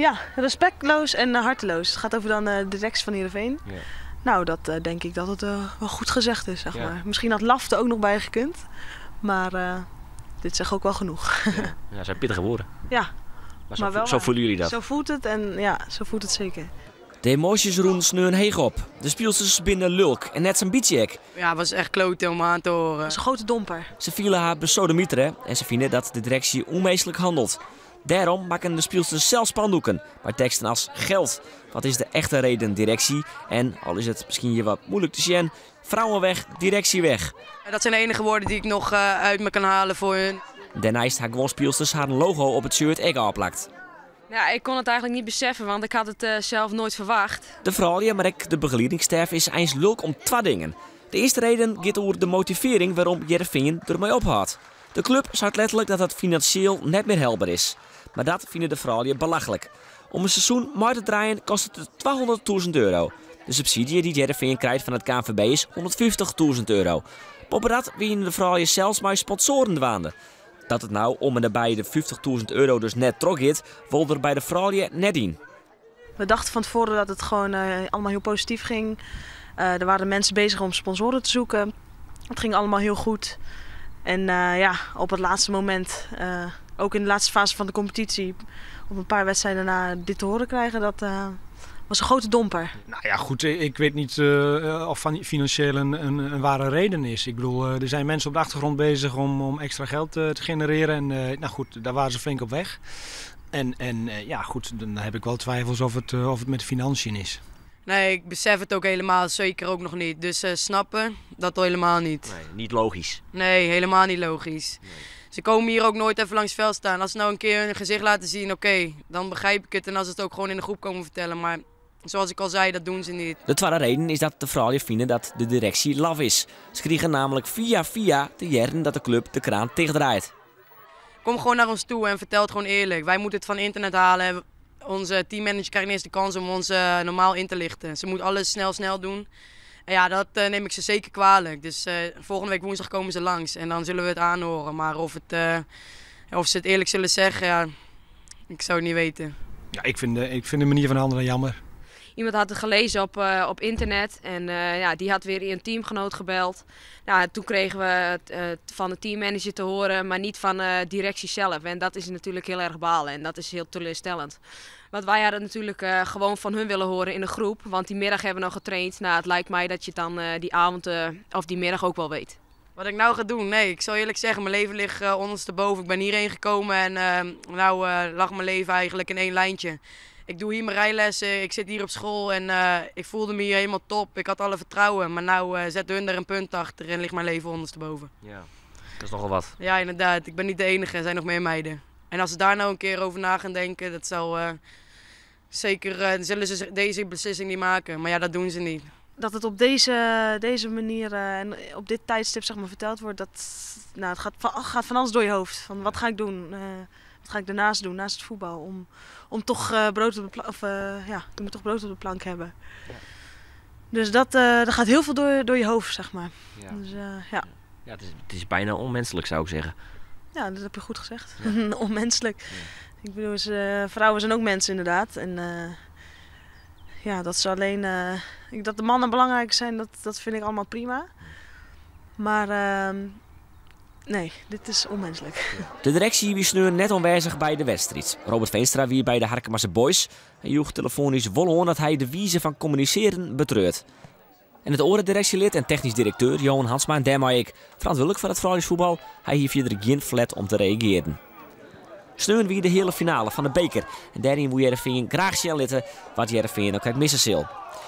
Ja, respectloos en harteloos. Het gaat over dan de directie van Heerenveen. Ja. Nou, dat denk ik dat het wel goed gezegd is, zeg Ja. maar. Misschien had lafte ook nog bij gekund. Maar dit zegt ook wel genoeg. Ja, ja, dat zijn pittige woorden. Ja. Maar Maar wel zo waar. voelen jullie dat? Zo voelt het en ja, zo voelt het zeker. De emoties roen sneun heeg op. De spielsters binnen lulk en net zijn bietje. Ja, het was echt kloten om aan te horen. Dat is een grote domper. Ze vielen haar besodemieteren en ze vinden dat de directie onmeestelijk handelt. Daarom maken de spielsters zelf spandoeken, maar teksten als geld. Wat is de echte reden, directie? En, al is het misschien je wat moeilijk te zien, vrouwen weg, directie weg. Ja, dat zijn de enige woorden die ik nog uit me kan halen voor hun. Daarnaast haar gewoon spielsters haar logo op het shirt ook aanplakt. Ja, ik kon het eigenlijk niet beseffen, want ik had het zelf nooit verwacht. De vrouwen, maar ook de begeleidingsstaf is eens lulk om twee dingen. De eerste reden gaat over de motivering waarom Heerenveen ermee ophoudt. De club zegt letterlijk dat het financieel net meer helber is. Maar dat vinden de vrouwen belachelijk. Om een seizoen maar te draaien kost het 200.000 euro. De subsidie die Heerenveen krijgt van het KNVB is 150.000 euro. Boppedat winnen de vrouwen zelfs maar sponsoren dwaande. Dat het nou om en nabij de 50.000 euro dus net trok is, wil er bij de vrouwen net in. We dachten van tevoren dat het gewoon allemaal heel positief ging. Er waren mensen bezig om sponsoren te zoeken. Het ging allemaal heel goed. En op het laatste moment, ook in de laatste fase van de competitie, op een paar wedstrijden na dit te horen krijgen, dat was een grote domper. Nou ja, goed, ik weet niet of van financieel een ware reden is. Er zijn mensen op de achtergrond bezig om extra geld te genereren. En daar waren ze flink op weg. En dan heb ik wel twijfels of het met de financiën is. Nee, ik besef het ook helemaal, zeker ook nog niet. Dus snappen, dat al helemaal niet. Nee, niet logisch. Nee, helemaal niet logisch. Nee. Ze komen hier ook nooit even langs het veld staan. Als ze nou een keer hun gezicht laten zien, oké, dan begrijp ik het. En als ze het ook gewoon in de groep komen vertellen. Maar zoals ik al zei, dat doen ze niet. De tweede reden is dat de vrouwen vinden dat de directie laf is. Ze kregen namelijk via via te jaren dat de club de kraan dichtdraait. Kom gewoon naar ons toe en vertel het gewoon eerlijk. Wij moeten het van internet halen. Onze teammanager krijgt niet eens de kans om ons normaal in te lichten. Ze moet alles snel, snel doen. En dat neem ik ze zeker kwalijk. Dus volgende week woensdag komen ze langs en dan zullen we het aanhoren. Maar of ze het eerlijk zullen zeggen, ik zou het niet weten. Ja, ik vind de manier van handelen jammer. Iemand had het gelezen op internet en die had weer een teamgenoot gebeld. Toen kregen we het van de teammanager te horen, maar niet van de directie zelf. En dat is natuurlijk heel erg balen en dat is heel teleurstellend. Want wij hadden natuurlijk gewoon van hun willen horen in de groep, want die middag hebben we nog getraind. Het lijkt mij dat je het dan die avond of die middag ook wel weet. Wat ik nou ga doen? Nee, ik zal eerlijk zeggen, mijn leven ligt ondersteboven. Ik ben hierheen gekomen en nou lag mijn leven eigenlijk in één lijntje. Ik doe hier mijn rijlessen, ik zit hier op school en ik voelde me hier helemaal top. Ik had alle vertrouwen, maar nou zet hun er een punt achter en ligt mijn leven ondersteboven. Ja, dat is nogal wat. Ja, inderdaad. Ik ben niet de enige, er zijn nog meer meiden. En als ze daar nou een keer over na gaan denken, dat zal zeker zullen ze deze beslissing niet maken. Maar dat doen ze niet. Dat het op deze manier en op dit tijdstip verteld wordt, het gaat van alles door je hoofd. Van wat ga ik doen? Wat ga ik daarnaast doen, naast het voetbal? Om toch brood op de of ja, je moet toch brood op de plank hebben. Dus dat gaat heel veel door je hoofd. Dus ja. Ja, het is bijna onmenselijk, zou ik zeggen. Ja, dat heb je goed gezegd. Onmenselijk. Vrouwen zijn ook mensen inderdaad. En ja, dat ze alleen ik, dat de mannen belangrijk zijn, dat vind ik allemaal prima. Maar nee, dit is onmenselijk. De directie was nu net aanwezig bij de wedstrijd. Robert Veenstra wie bij de Harkemase Boys. Hij joeg telefonisch wol aan dat hij de wijze van communiceren betreurt. En het oren directielid en technisch directeur Johan Hansma en daarmee ik verantwoordelijk voor het vrouwensvoetbal, hij hier verder geen flat om te reageren. Sneun wie de hele finale van de beker. En daarin moet Heerenveen graag zien litten wat Heerenveen ook missen zal.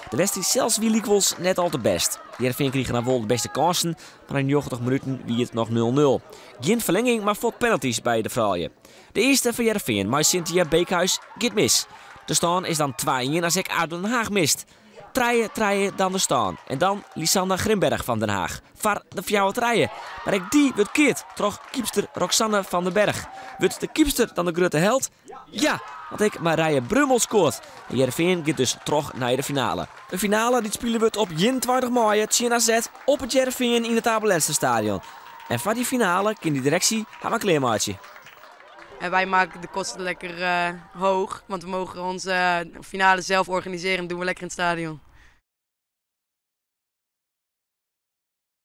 De wedstrijd zelfs wie liep net al te best. Heerenveen kreeg dan wel de beste kansen, maar in 90 minuten wie het nog 0-0. Geen verlenging, maar voor penalties bij de vrouwen. De eerste van Heerenveen, maar Cynthia Beekhuis, gaat mis. De stand is dan 2-1 als ik uit Den Haag mist. Treien, treien, dan de staan. En dan Lisanne Grimberg van Den Haag. Var de fjouwe treien. Maar ik die wordt keert, troch kiepster Roxanne van den Berg. Wordt de kiepster dan de grote held? Ja, want ik Marije Brummel scoort. En Heerenveen gaat dus terug naar de finale. De finale die spelen wordt op 21 mei, China Z, op het Heerenveen in het Abe Lenstra Stadion. En van die finale kan die directie haar maar kleermaatje. En wij maken de kosten lekker hoog, want we mogen onze finale zelf organiseren en doen we lekker in het stadion.